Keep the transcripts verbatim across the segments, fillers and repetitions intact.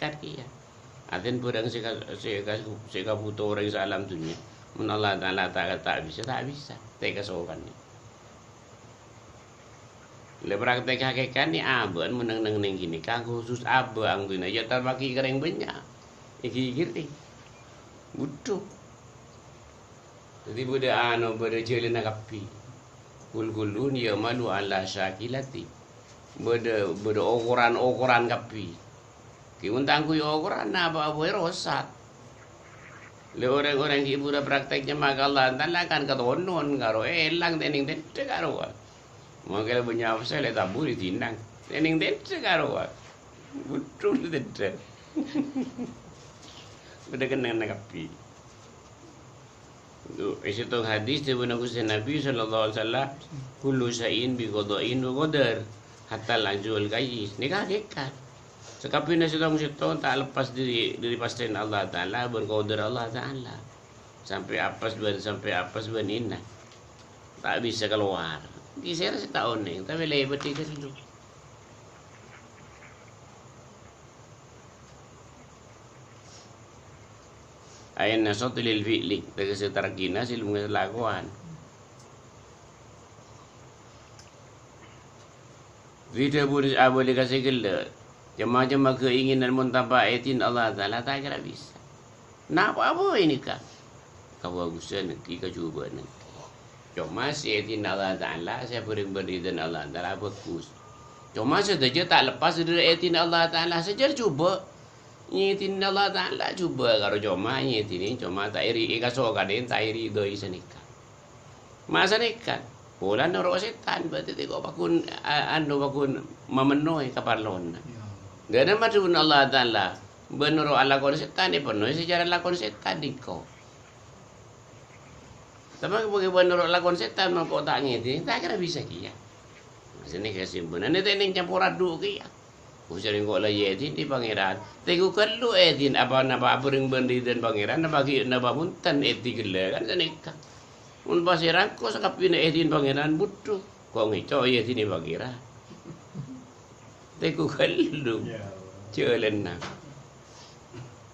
Kan kèya. Artèna bhârâng sè ka-, sè ka-, sè kabhuto orèng saalam dhunnya. Mon Allah Ta'ala ta', ta' bisa, ta' bisa. Ta' èkasokanè. Lè praktek hakèkatna abâ'na mon neng-, neng-, neng ghânèka khusus abâ' angghuna, ya tapaghi' ka rèng bânnya'. Èghi-, èghiring. Budhu. Dhâddhi bâdâ anu, bâdâ jhâlânna kabbhi. Kul kullun ya'malu ala syakilati. Bâdâ, bâdâ okoran-okoran kabbhi. Ghi' mon ta' angghuy okoran, apa-apa rosak. Lè orèng-orèng ghi' bhuru praktek nyemma ka Allah Ta'ala kan katonon karo èlang tènèng tèndhâ karo. Mangkèn bânnya' apa sè lè tabur è dinang. Tènèng tèndhâ karo. Budhu tèndhâ. Bâdâ kennengnganna kabbhi. È sèttong hadis dhâbuna Ghustè Nabbhi sallallahu alaihi wasallam, "Kullu syai'in bi qada'in wa qadar, hatta al-ajzu wal kayis." Nèka hakikat. Sakabbhiyânna sèttong-sèttong ta' leppas dhâri, dhâri pastèna Allah Ta'ala bân qadar Allah Ta'ala. Sampè' apes bân, sampè' apes bân èna. Ta' bisa kalowar. Ghi' sèra sè ta' onèng, tapè lèbât è ghâllu. Ain nasot lil fi'li, tegese tarkina sè lem lakowan. Dhâddhi dhâbuna abâli ka sè ghellâ', cem-macemma keinginan mon tanpa idin Allah Ta'ala ta' kèra bisa. Napa bhâi nèka? Kabhâghusân nènggi, kajhubâ'ân nènggi. Coma sè èdina Allah Ta'ala, sè bhâreng bân ridhâna Allah Ta'ala bhâghus. Coma sadhâjâ ta' leppas dhâri èdina Allah Ta'ala, sajân jhubâ'. Nyèdina Allah Ta'ala jhubâ' karo coma nyèdina, coma ta' iri, èkasokanè, ta' èridhâi sanèka. Ma' sanèka, polana noro' sètan, berarti tèko' paggun, a-, anu, paggun mamennoè kaparlowanna. Dhâddhi madhubun Allah Ta'ala, bân noro' alakon sètan, èpennoè sacara lakon sètan nèko. Tapè bâgi bân noro' lakon sètan, mangko ta' ngèdina, ta' kèra bisa kèya. Sanèka simpenanna tènèng campor adhu' kèya. Usah engko' la èdina Pangèran. Tèngghu ghâllu èdina apa napa abhâreng bân ridhâna Pangèran, napa ghi-, napa bhunten èdina ghellâ' kan sanèka. Mon pas èrangko sakabbhiyânna èdina Pangèran, budhu, ko' ngèco' èdina Pangèran. Tèngghu ghâllu. Ya Allah. Jhâlânna.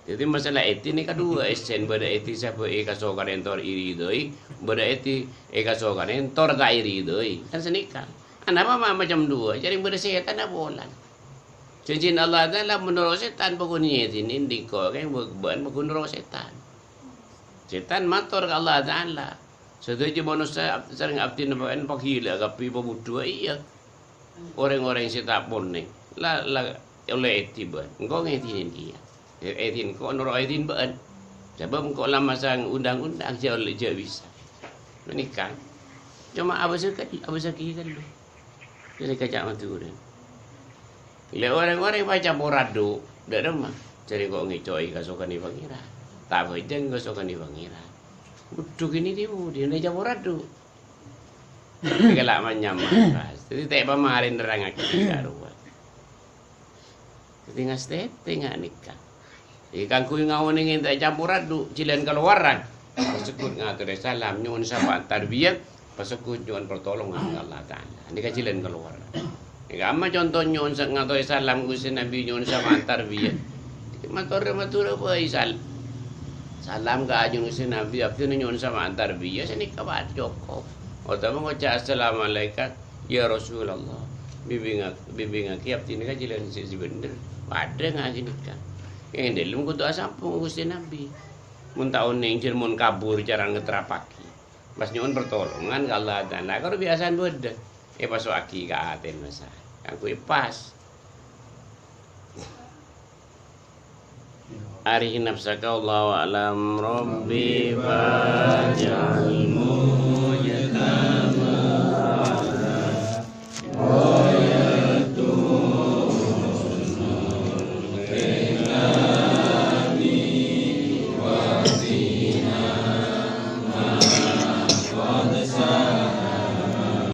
Dhâddhi masalah èdina nèka duwâ' èssèna, bâdâ èdina sabâ èkasokanè entor èridhâi, bâdâ èdina èkasokanè entor ta' èridhâi. Kan sanèka. Anapa ma' macem duwâ'? Jhâreng bâdâ sètan apa polana? Janjina Allah Ta'ala, menoro' sètan paggun nyèdina, ndhi engko' kèng bâ-, bâ'na paggun noro' sètan. Sètan mator ka Allah Ta'ala, "Sadhâjâ manossa ab-, sareng abdhina bâ'na paghilâ kabbhi pabudhuwâ, iyâ. Orèng-orèng sè ta' ponèng, la, la ollè èdina bâ'na. Engko' ngèdina kèya. Èdina engko' noro' èdina bâ'na. Sabâb engko' la masang undang-undang, jhâ' ollè, jhâ' bisa." Ghânèka. Coma abâsaghi, abâsaghi ghâllu. Ghânèka ca' Madhurâ. Lè orèng-orèng pas campor adhu', dâ' remma. Jhâreng ko' ngèco' èkasokanè Pangèran. Ta' bhâjâng èkasokanè Pangèran. Budhu kènè' dhi-budhi, nè campor adhu'. Kèla' manyam, Mas. Dhâddhi ta' pamarè nerrangaghi karowa. Dhâddhi ngastètè nga' nèka. È, kaangghuy ngaonèngè ta' campor adhu', jhâlân kalowarra. Paseghut ngatorè salam, nyo'on sapa'at tarbiyah, paseghut nyo'on partolongan ka Allah Ta'ala. Nèka jhâlân kalowarra. Nèka amma conto nyo'on sa-, ngatorè salam Ghustè Nabbhi, nyo'on sapa'at tarbiyah. Matorè Madhurâ bhâi sal-, salam ka ajunna Ghustè Nabbhi, abdhina nyo'on sapa'at tarbiyah, sanèka pas cokop. Otabâ ngoca', "Assalamualaikum, ya Rasulullah. Bimbinga-, bimbingaghi abdhina ka jhâlân sè, sè bhendher." Padâ nga' ghânèka. È dâlem kodhu asampong Ghustè Nabbhi. Mon ta' onèng jhâr mon kabur carana ngaterrapaghi. Pas nyo'on partolongan ka Allah Ta'ala, karo biyasana bâdâ. Èpaso'aghi ka atèna masa. Kaangghuy pas. Arih nafsaka, wallahu a'lam. Rabbi faj'alni